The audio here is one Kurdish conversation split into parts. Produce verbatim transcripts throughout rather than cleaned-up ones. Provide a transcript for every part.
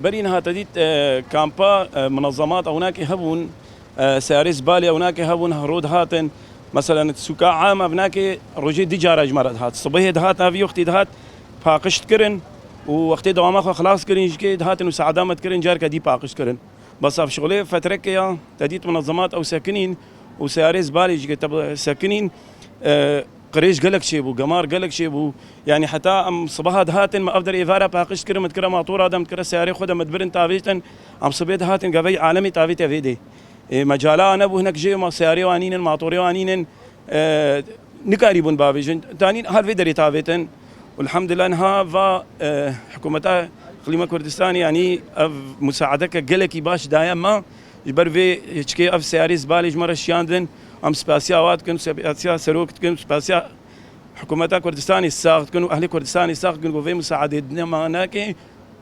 Berî niha te dît, e, kampa, e, munezemat ewnakê hebûn, e, seyarê zibalê ewnakê hebûn, her roj dihatin. Meselen, sûka am ev nake rojê du cara ji me re dihat. Sibehê dihat, ev wextî dihat, paqij dikirin û wextê dewama xwe xilas kirin ji kê dihatin û saeda me dikirin, careke dî paqij dikirin. Bes ev şixulê fetrekê ya, te dît munezemat ew sekinîn û seyarê zibalê jî ke te sekinîn, e, qirêj gelek çêbû, gemar gelek çêbû. Yanî heta em sibeha dihatin, me ev der êvara paqij dikirin, me dikire matora de, me dikire seyarê xwe de, me dibirin tavêtin. Em sibê dihatin, gavey alemê tavête vê dê. E, mecala nebû, hinek jê ma seyarê wan nînin, matorê wan nînin. E, nikarîbûn bavêjin. Tanîn her vê derê tavêtin. Elhamdulillah niha va, e, hikûmeta Iqlîma Kurdistanê, yanî ev musaedeke gelekî baş daye me. Ji ber vê çikê ev seyarê zibalê ji me re şiyandin. Em spasiya wa dikin, spasiya serok dikin, spasiya hikûmeta Kurdistanê sax dikin û ehlê Kurdistanê sax dikin ku vê musaedê dine me nake.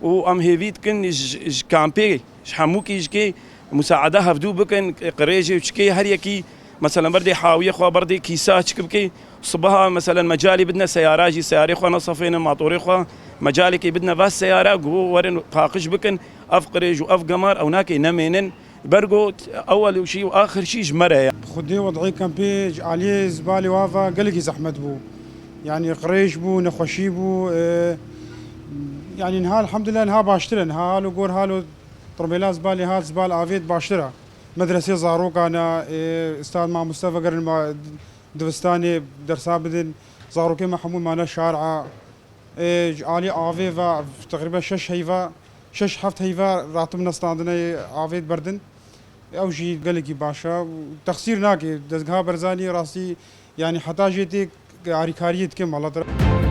Û em hêvî dikin ji, ji kampê, ji hemûkî ji kê musaeda hevdû bikin, qirêjê û çikê her yekî, meselen, berdê hawiyê xwe, berdê kîsa çik bike. Sibeha, meselen, mecalê bidine seyara jî, seyarê xwe nesefênin, matorê xwe, mecalekê bidine va seyara, ku werin paqij bikin, ev qirêj û ev gemar ewnakê nemênin. Ber ku ewel û şî û axir şî ji me re ye. Xwedê wed'ê kampê ji aliyê zibalê wa ve gelekî zehmet bû. Yanî qirêj bû, nexweşî bû, e, yanî niha elhamdulillah niha baştir e. Niha halo gor halo tirbêla zibalê hat, zibal avêt baştir e. Medresê zarokan e, e, ustad mamoste vegerin ma dibistanê dersa bidin. Zarokê me hemû mane şar e. E, ji alî avê ve teqrîben şeş heyva, şeş heft heyva ratim nestandine avê berdin. Ew jî gelekî baş e. Texsîr nake. Dezgeha Berzanî rastî, yanî heta jê tê alîkariyê dike mala te re.